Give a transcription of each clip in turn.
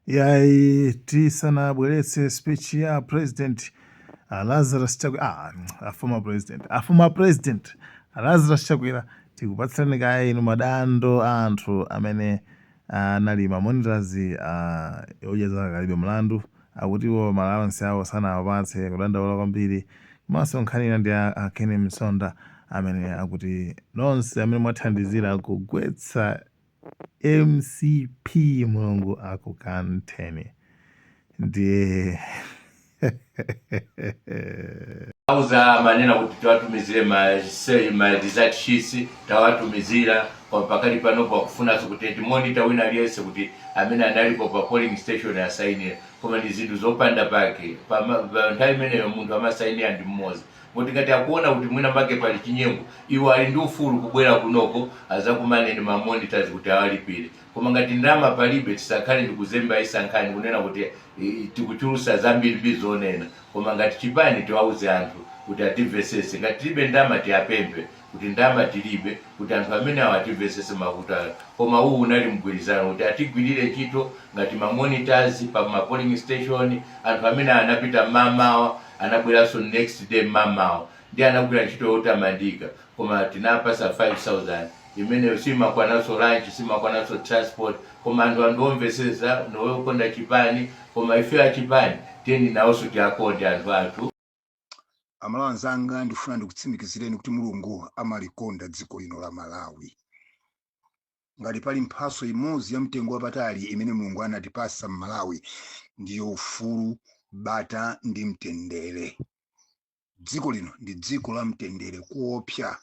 Yayi, tisanabweretse speech ya President Lazarus Chakwera, a former president, a former president Lazarus Chakwera, tikupatsirani kaye inu madando a anthu amene anali ma monitors Odya Zake Alibe Mlandu. Akuti iwo ma allowance awo sanawapatse, kudandaula kwambiri. Komanso nkhani ina ndi a Ken Msonda amene akuti nonse amene mwathandizira kugwetsa MCP, Mulungu akukantheni. Ndiye Auza manena kuti tiwatumizire ma result sheets, tawatumizira. Kwa pakali panopo akufunanso kuti timonitor wina aliyense kuti amene analipo pa polling station asayinire, koma ndi zinthu zopanda pake. Pa nthawi imeneyo munthu amasayinira ndi mmodzi, kuti ngati akuona kuti mwina make pali chinyengo, iwo ali ndi ufulu kubwera kunoko azakumane ndi ma monitors kuti awalipire. Koma ngati ndalama palibe, tisakhale ndi kuzemba isankhani kunena kuti tikuchulusa zambiri zonena. Koma ngati chipani tiwauze anthu kuti atimvesese, ngati tilibe ndalama tiyapemphe kuti ndalama tilibe, kuti anthu amene awo atimvesese mavuto ayo. Koma uwu unali mgwirizano kuti atigwirire ntchito ngati ma monitors pa ma polling station. Anthu amene anapita mmamawa, anabweranso next day mmamawa, ndi anagwira ntchito yotamandika, koma tinapasa 5000 imeneyo simakwananso lunch, simakwananso transport. Koma anthu omvesesa noyokonda chipani, koma ife achipani tiyeni nawonso tiakonde anthu athu. Amalawi anzanga, ndifuna ndikutsimikizireni kuti Mulungu amalikonda dziko lino la Malawi. Ngati pali mphaso imodzi ya mtengo wapatali imene Mulungu anatipasa m'Malawi, ndiyo ufulu, bata ndi mtendere. Dziko lino ndi dziko la mtendere kuopsa,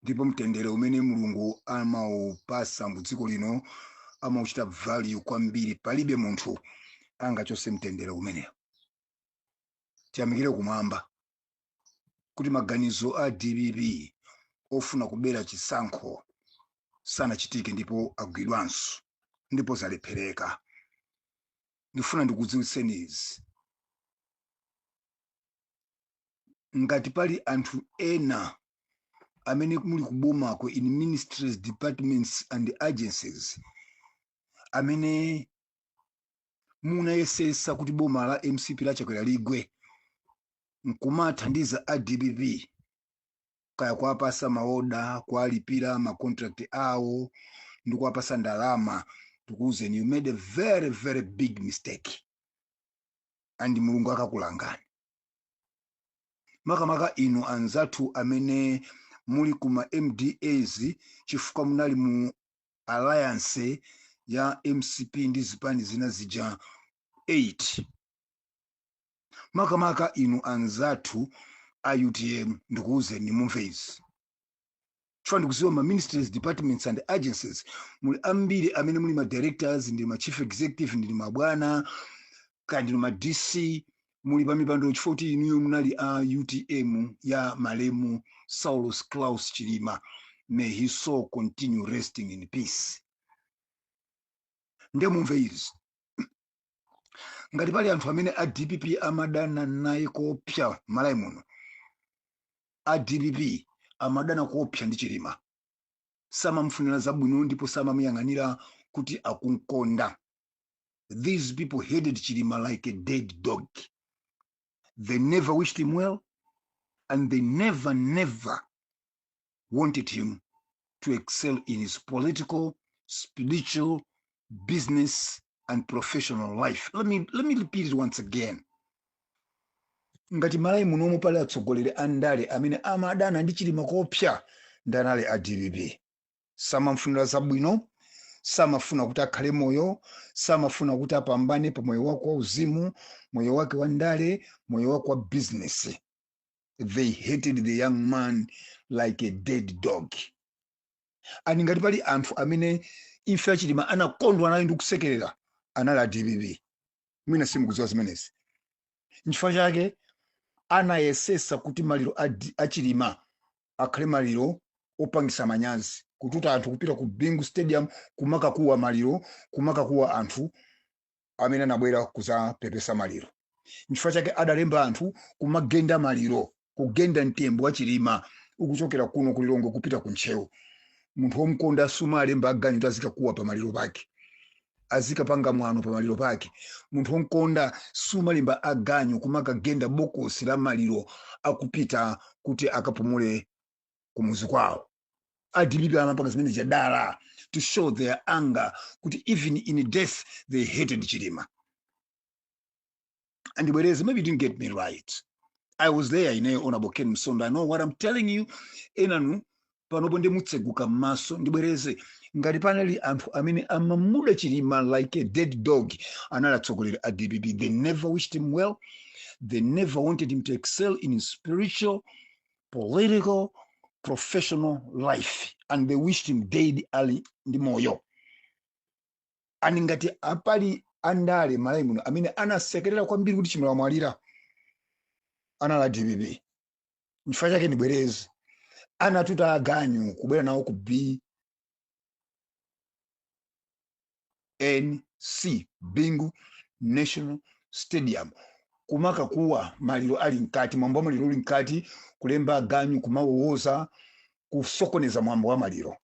ndipo mtendere umene Mulungu amaupasa mu dziko lino amauchita value kwambiri. Palibe munthu angachose mtendere umenewo. Tiyamikire kumwamba kuti maganizo a DPP ofuna kubera chisankho sanachitike, ndipo agwidwanso ndipo zalephereka. Ndifuna ndikudziwitseni izi: ngati pali anthu ena amene muli kubomako in ministries, departments and agencies, amene munayesesa kuti boma la MCP la Chakwera ligwe nkumathandiza a DPP, kaya kuwapasa maoda, kuwalipira ma contract awo ndi kuwapasa ndalama, ndikuwuzeni, you made a very very big mistake and Mulungu akakulangani. Makamaka inu anzathu amene muli kuma MDAs chifukwa munali mu alliance ya MCP ndi zipani zina zija 8, makamaka inu anzathu a UTM, ndikuwuzeni, mumve izi, chifukwa ndikuziwa ma ministries, departments and agencies muli ambiri amene muli ma directors ndi ma chief executive, ndi mabwana, kaya ndinu ma DC, muli pa mipando chifukwa kuti inuyo munali a UTM ya malemu Saulos Klaus Chilima, may his soul continue resting in peace. Ndiye mumve izi: ngati pali anthu amene a DPP amadana naye kopsa Malawi muno, a DPP amadana kopsa ndi Chilima, samamfunira zabwino ndipo samamuyang'anira kuti akunkonda. These people hated Chilima like a dead dog. They never wished him well and they never never wanted him to excel in his political, spiritual, business and professional life. Let me repeat it once again: ngati Malawi munomu pali atsogoleri a ndale amene amadana ndi Chilima kopsa, ndanali a DPP. Samamfunira zabwino, samafuna kuti akhale moyo, samafuna kuti apambane pa moyo wake wa uzimu, moyo wake wa ndale, moyo wake wa business. They hated the young man like a dead dog. Ani ngati pali anthu amene imfa ya Chilima anakondwa nayo ndi kusekerera, anali a DPP. Mwina simukudziwa zimenezi. Nchifukwa chake anayesesa kuti maliro a Chilima akhale maliro opangisa manyazi, kututa anthu kupita ku Bingu Stadium kumakakuwa maliro, kumakakuwa anthu amene anabwera kuzapepesa maliro. Nchifukwa chake adalemba anthu kumagenda maliro, kugenda mtembo wa Chilima ukuchokera kuno kulilongwe kupita ku Ntcheu. Munthu womkonda sumalemba aganyu kuti azikakuwa pa maliro pake. Azikapanga mwano pamaliro pake. Munthu wonkonda sumalimba aganyu kumakagenda bokosi la maliro akupita kuti akapumule kumuzi kwawo. A DPP amapanga zimene jadala to show their anger kuti even in death they hated Chilima. Andibwereze, maybe you didn't get me right. I was there ineyo, Honorable Ken Msonda. I know what I'm telling you. Enanu panopo ndimutseguka m'maso. Ndibwereze, ngati panali anthu amene amamuda Chilima like a dead dog, anali atsogoleri a DPP. They never wished him well. They never wanted him to excel in his spiritual, political, professional life, and they wished him dead ali ndi moyo. Ani ngati apali andale Malawi muno amene anasekerera kwambiri kuti Chilima wamwalira, anali a DPP. Nchifukwa chake ndibwereze, anatuta aganyu kubwera nawo ku BNC, Bingu National Stadium, kumakakuwa maliro ali mkati, mwambo wa maliro uli mkati, kulemba aganyu, kumawowoza, kusokoneza mwambo wa maliro.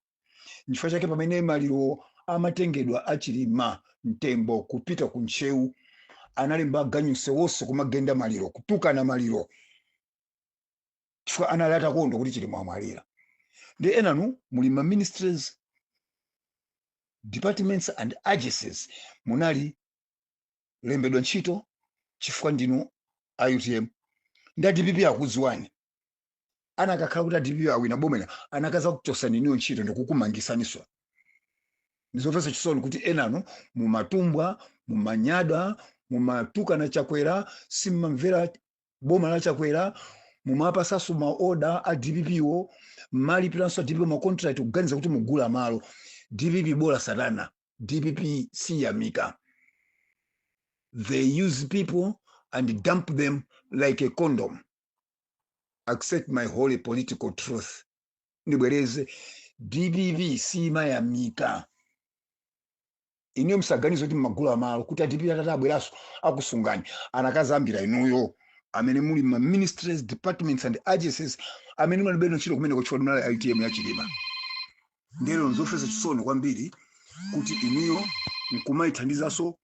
Nchifukwa chake pamene maliro amatengedwa achilima mtembo kupita ku Ntcheu, analemba aganyu sewonso kumagenda maliro, kutukana maliro, chifukwa anali atakondwa kuti Chilima wamwalira. Ndi enanu muli ma ministries, departments and agencies, munali lembedwa ntchito chifukwa ndinu a UTM ndi a DPP akudziwani. Anakakhala kuti a DPP awina bomena, anakaza kuchosani iniyo ntchito ndikukumangisaniso. Ndizomvetsa chisoni kuti enanu mumatumbwa, mumanyada, mumatukana Chakwera, simmamvera boma la Chakwera, mumapasanso maoda a DPP wo, malipiranso a DPP ma contract, kuganiza kuti mugula malo. DPP bola satana. DPP siyamika. They use people and dump them like a condom. Accept my holy political truth. Ndibwereze, DPP simayamika. Inuyo musaganize kuti mmagula malo, kuti a DPP atati abweranso akusungani. Anakazambira inuyo amene muli ma ministries, departments and agencies, amene munalibe ntchito kumene kuchifukwa munali UTM ya Chilima. Ndero nzomvetsa chisoni kwambiri kuti inuyo nkumayithandizanso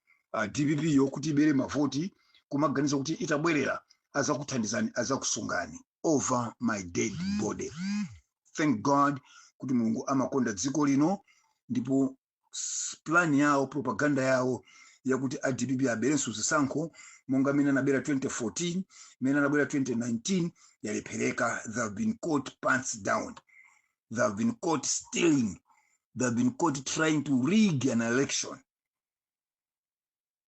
DPP yo kuti ibere mavoti, kumaganiza kuti itabwerera azakuthandizani, azakusungani. Over my dead body. Thank God kuti Mulungu amakonda dziko lino, ndipo plan yawo, propaganda yawo yakuti a DPP aberenso zisankho monga mene anabera 2014, mene anabwera 2019, yalephereka. They have been caught pants down. They have been caught stealing. They have been caught trying to rig an election.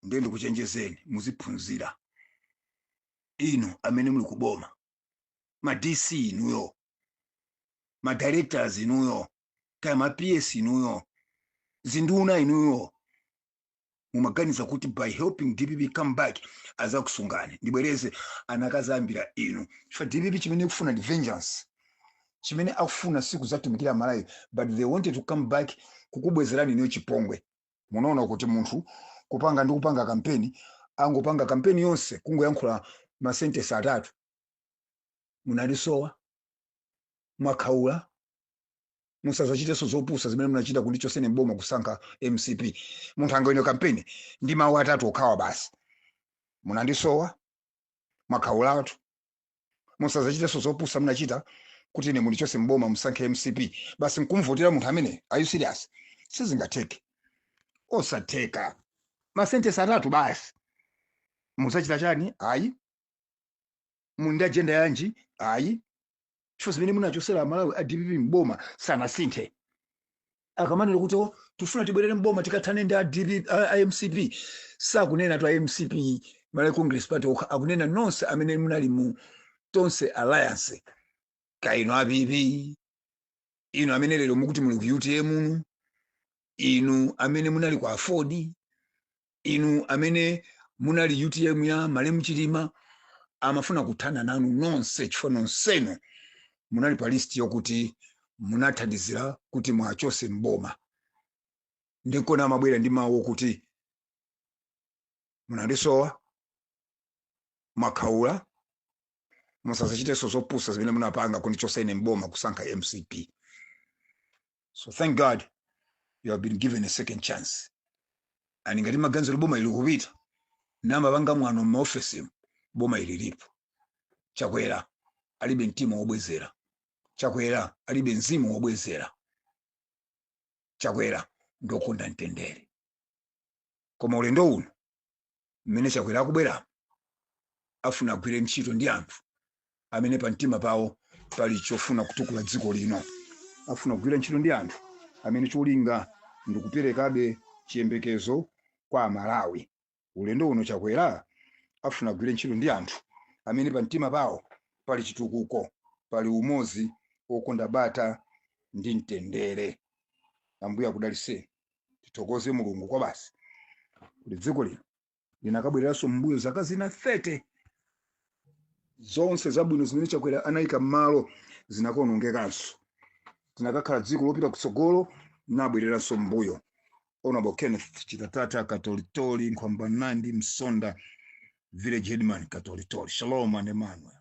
Ndiye ndikuchenjezeni, muziphunzira inu amene muli kuboma, ma DC inuyo, ma directors inuyo, kaya ma PS inuyo, zinduna inuyo, mumaganiza kuti by helping DPP come back azakusungani. Ndibwereze, anakazambira inu, chifukwa DPP chimene ikufuna ndi vengeance. Chimene akufuna siku zatumikira Malawi, but they wanted to come back kukubwezerani inuyo chipongwe. Munaona kuti munthu kupanga ndi kupanga kampeni, angopanga kampeni yonse kungoyankhula ma sentence atatu: "Munalisowa, mwakhaula, musazachitenso zopusa zimene munachita kundichosene mboma kusankha MCP." Munthu angawine kampeni ndi mawu atatu okhawa basi: "Munandisowa, mwakhaulatu, musazachitenso zopusa munachita kuti ine mundichose mboma musankhe MCP." Basi, nkumvotera munthu amene. Are you serious? Sizingatheke, osatheka. Ma sentence atatu basi. Muzachita chani? Ayi. Muli ndi agenda yanji? Ayi. Chifukwa zimene munachosera Malawi a DPP mboma sanasinthe. Akamanena kuti, "Oh, tifuna tibwerere mboma tikathane ndi a DPP, a MCP," sakunena to a MCP, Malawi Congress Party okha, akunena nonse amene munali mu Tonse Alliance, ka inu a PP, inu amene lero mukuti muli ku UTM, inu amene munali ku AFORD, inu amene munali UTM ya malemu Chilima. Amafuna kuthana nanu nonse chifukwa nonsenu munali pa list yokuti munathandizira kuti mwachose mboma. Ndikona amabwera ndi mawu okuti, "Munandisowa, mwakhaula, musazachitenso zopusa zimene munapanga kundichosa ine mboma kusankha MCP." So thank God you have been given a second chance. Ani ngati maganizo boma ili kupita namapanga mwano m'maofesimu, boma ili lipo. Chakwera alibe mtima wobwezera, Chakwera alibe mzimu wobwezera, Chakwera ndokonda mtendere. Koma ulendo uno mmene Chakwera akubwera, afuna agwire ntchito ndi anthu amene pa mtima pawo pali chofuna kutukula dziko lino, afuna kugwira ntchito ndi anthu amene cholinga ndikuperekabe chiyembekezo kwa Amalawi. Ulendo uno Chakwera afuna agwire ntchito ndi anthu amene pa mtima pawo pali chitukuko, pali umodzi wokonda bata ndi mtendere. Ambuye akudaliseni. Tithokoze Mulungu kwa basi kuti dziko lino linakabwereranso mbuyo zaka zina 30. Zonse zabwino zimene Chakwera anayika m'malo zinakaonongekanso, tinakakhala dziko lopita kutsogolo nabwereranso mbuyo. Honorable Kenneth Chitatata Katolitoli Nkhwambanandi Msonda, village headman Katolitoli. Shalom and Emmanuel.